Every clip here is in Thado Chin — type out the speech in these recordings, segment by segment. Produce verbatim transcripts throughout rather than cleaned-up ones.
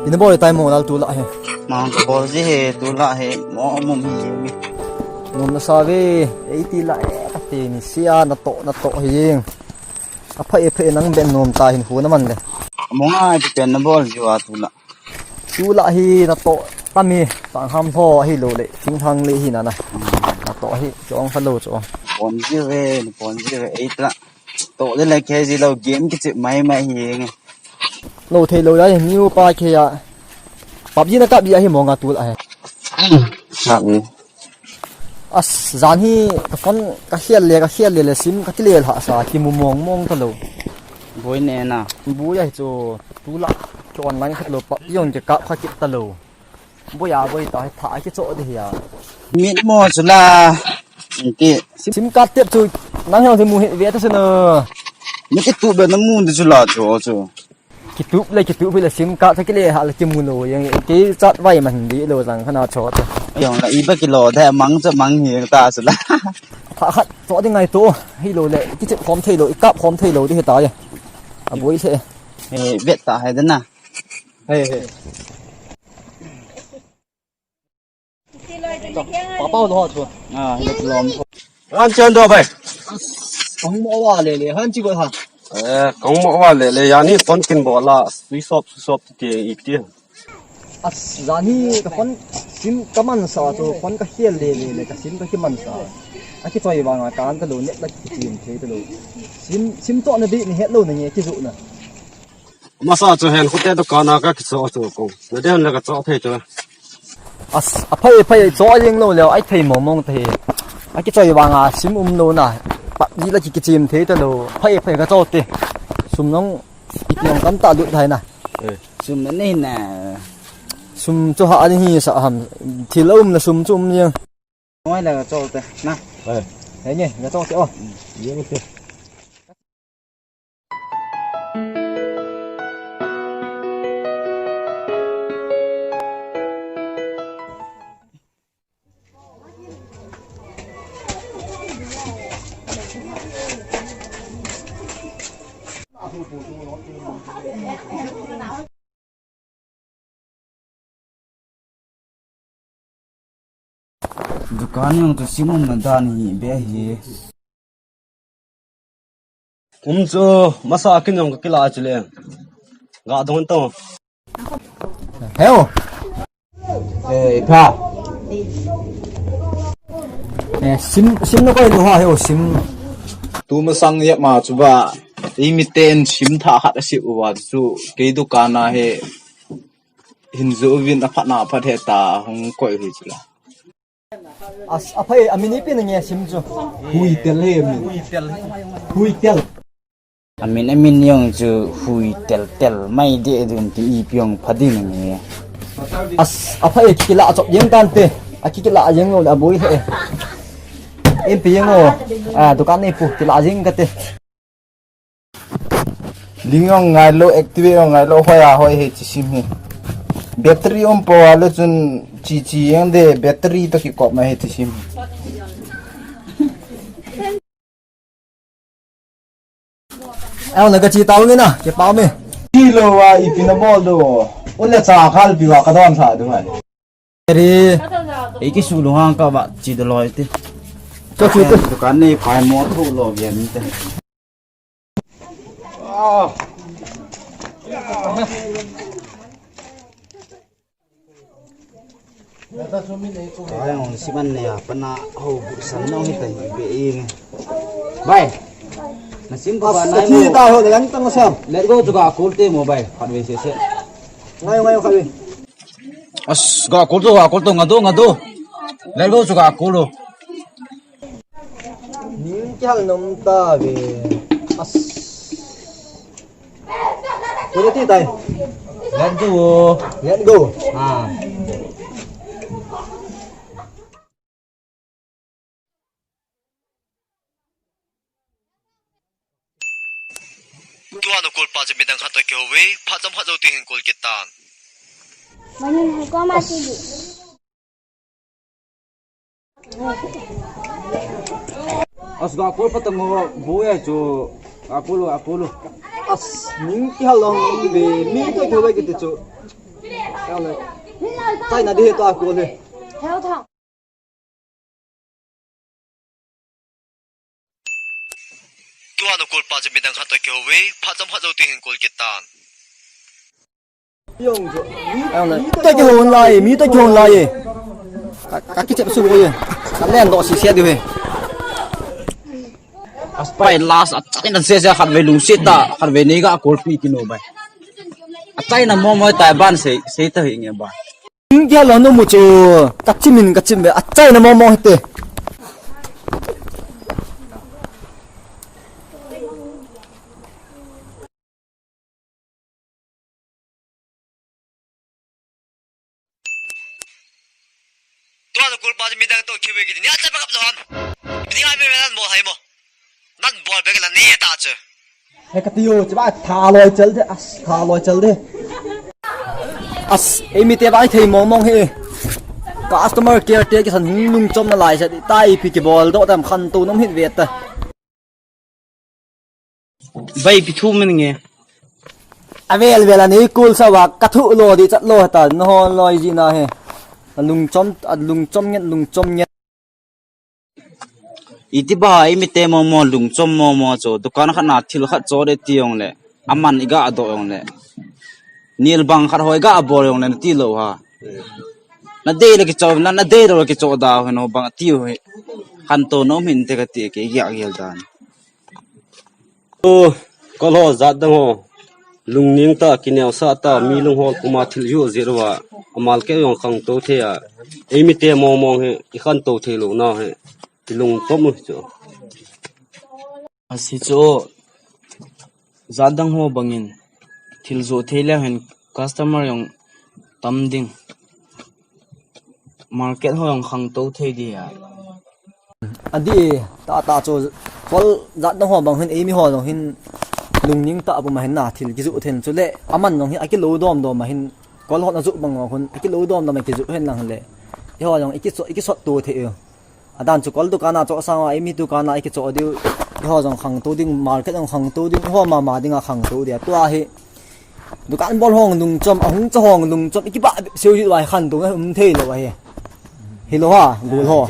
Ina bol tai mo lal tulai hi. Mang ka bol ji he tulai hi mo mo mi mi. Nom na sa ve, ei ti la e ka ti ni sia na to na to hi jing. A pha e pha e nang ben nom ta hin hu na man le. Mo nga ti pen na bol ji wa tulai. Tulai hi na to ta mi, sang ham tho hi lo le, sing hang le hi na na. Na to hi, chong pha lo chong. Pon ji ve, pon ji ve, ei ta. To le le ke ji lo game ki chip mai mai hi nge. Lo thei lo lai, mi u pa ke ya. PUBG na kap ji ahi mo nga tulai hi. Kap ni. As, jan hi ka phone ka khel le, ka khel le le sim ka kile lha sa, ki mu mong mong ta lo. Boi ne na. Boi ahi chu, tulai, ki online khat lo, PUBG jong ki kap kha kit ta lo. Boi a, boi ta, tha ki cho de ya. Mit mo chu la. Inti. Sim card tep chu, nang hel mu he, ve ta se na. Mit tu be na mu de chu la chu chu. Kitup le, kitup le sim card, kile ha le kimu lo, yang kei chat vai man di lo jang khana chot. Jong la iba kilo de mang cha mang hi ta sula. Kha khat to ding ngai to, hi lo le, kichep khom thei lo, ikap khom thei lo di ta ya. A boi se. He, vet ta hai de na. He, he. Papa lo ha chu. Ah, lo lom. Han chen do bai. Kong mo wa le le, han chi go ha. Eh, kong mo wa le le, yani kon kin bo la, sui sop, sui sop ti i ti. As, jani ka phone sim ka man sa chu, phone ka hial le le le, ka sim ka ki man sa. A ki choi vang a kan ta lo, net la ki chim thei ta lo. Sim, sim to na di ni het lo na nge ki zu na. Masa chu hen khute dukan a ka kicho chu ko. Na den la ka cho thei chu. As, a phai phai cho jing lo le, ai thei mong mong thei. A kichoi vang a sim um lo na. PUBG la ki kichim thei ta lo. Phai phai ka cho te. Sum nong it nong tam ta lut thai na. Eh. Sum na nei na. Sum chu ha ni hi sa ham. Thil um na sum chu um jing. Ngoi la ka cho te na. Eh. Hei nge, ka cho te o. Jing te. Dukan jong chu sim umna dan hi be hi. Um chu masa kin jong ka kila chu le. Ga dong to. Heo. Eh, pha. Eh, sim, sim na koi lu ha heo sim. Tu masang ya ma chu ba. I mi ten sim tha khat a si u wa chu kei dukan a he. Hin zo vin a phat na phat he ta hung koi hui chu la. As, a phai, a min ipi na nge sim chu. Hui tel he min. Hui tel. Hui tel. A min, a min jong chu hui tel tel mai de dun ti ipi jong pha ding nge. As, a phai kila chop jeng tan te. A kila jeng lo a boi he. Em pi jeng o. A, dukan nei pu kila jeng ka te. Ling jong ngai lo, active jong ngai lo, hoi a hoi he chi sim hi. Battery um po a le chun chi chi jeng de, battery to kikop ma he chi sim hi. Au na ka chi tau nge na, ke pau me. Chi lo wa ipi na bol do. O le cha khal pi wa ka don sa do hai. Ri. Ei ki su lu hang ka ba chi do loi ti. Cho chi ti. Dukan nei phai mo thu lo vian te. Ai, ong siman ne ya, pana ho bu san no hi ta hi be ing. Bai. Na sim ko ba nai mo. Ti ta ho de gan tang sam. Let go chu ga kul te mo bai. Khat ve se se. Ngai ngai khat ve. As ga kul to, ga kul to, nga do, nga do. Let go chu ga kul lo. Ning kihal nom ta ve. As. Kule ti tai. Let go. Let go. Ah. Tua na kol pa chu midang khat to kihou ve, phat chom khat jou tin hin kol kit tan. Manin ko ma ti di. As ga kol pa tang ho, bo ya chu, ga kol, ga kol. As ning kihal long be, mi to kihou ve kiti chu. China di he to a kol he. Tua na kol pa chu midang khat toh kihou ve, phat chom khat jou ding hin kol kit tan. Toh kihou lai, mi toh kihou lai. Ka, ka kichep su ve. Ka len doh sese diu ve. Aspy last, achaina sese khat ve lungset ta, khat ve nei ga kol pi kino bai. Achaina momo ta ban sei, sei ta hi nge ba. Ing kia lo no mu chu, ka chim in ka chim ve, achaina momo hite. Tua na kol pa midang toh kihou ve kiti ni, acha pakap lo ham. Midang ai me me nan mo hai mo. Nan bol be la ne ta chu. He ka tiu, chiba tha loi chal de, as, tha loi chal de. As, ei mi te bai thei mong mong he. Customer care te kisan hung lungchom na lai sa, tai pi kibol doh tam khantou nom hih ve ta. Bai pi thu min nge. Avel vel a nei kol sa va ka thu lo di chat lo ta, no loi ji na he. Alungchom, alungchom ngen, lungchom ngen. Iti ba, ei mi te momo, lungchom momo chu, dukan khat na thil khat cho de ti jong le, aman i ga doh jong le, nil bang khat hoi ga bol jong le, na ti lo ha. Na dei le kicho, na, na dei lo le kicho da, ho no bang ti ho he. Khantou nom hih inte ka ti ke, i ga gel dan. O, kol ho jat dang ho. Lungning ta, kineo sa ta, mi lunghol puma thil jo jeh uva. Amal ke jong khangtou thei a. Ei mi te mong mong he, i khantou thei lo na he. I lungtom u chu. Asi chu, jat dang ho bangin, thil jo thei le hen customer jong tam ding. Market ho jong khangtou thei di a. Adi, ta ta chu, kol jat dang ho bang hin, ei mi ho jong hin, lungning ta puma hin na, thil kijoh thei chu le, aman jong hin, akilo dom dom a hin, kol ho na joh bang ho hin, akilo dom dom a kijoh hen lang le, i ho jong, i kiso, i kisot to thei u. Adan chu kol dukan a choh sang a, ei mi dukan a i kichoh diu, i ho jong khangtou ding, market jong khangtou ding, i ho mama ding a khangtou dia. Tua hi, dukan bol hong lungchom, ahung cha hong lungchom, i kiba siu hi vai khantou na um thei lo ahi. Hi lo ha, gul ho.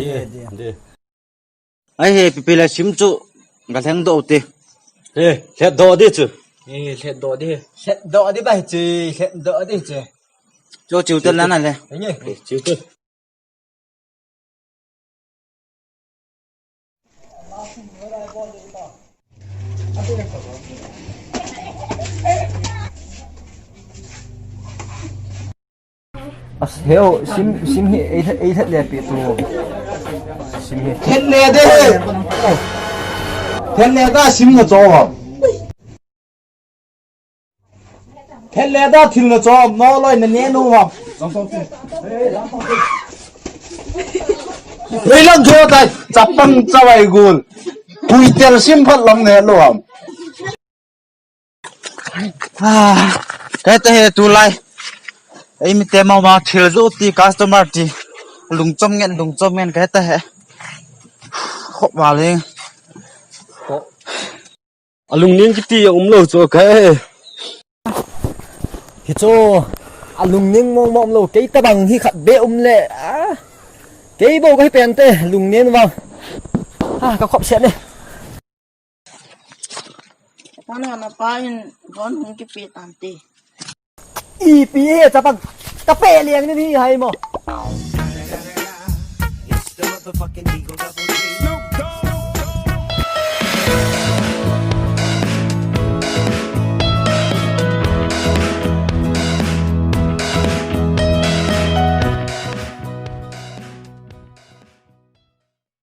Ai he, pipi le sim chu, ga lheng doh te. He, lhet doh di chu. He, lhet doh di. Lhet doh di bai chu, lhet doh di chu. Chu chiu te la na le. He, chiu te. As heo, sim, sim hi, ei, ei thet le pi tu. Sim hi. Thet le de. Thet le da sim na cho. Thel le da thil na chom, no loi na ne nu ham. Rei lang khe tai, chapang chawai gul. Hui tel sim phat lam ne lo ham. Ah, kei ta he tu lai. Ei mi te mau ma thil jo ti customer ti. Lungchom ngen, lungchom ngen kei ta he. Khop wa le. A lungning kiti a um lo chu ka he. Hi chu, a lungning mong mong um lo, kei tabang hi khat be um le, a, kei bou ka hi pen te, lungning vang. A, ka khop siat ne. Ka na na pa in don hung kipe tan te. Ipi he chapang, ka pe liang ni hi hai mo.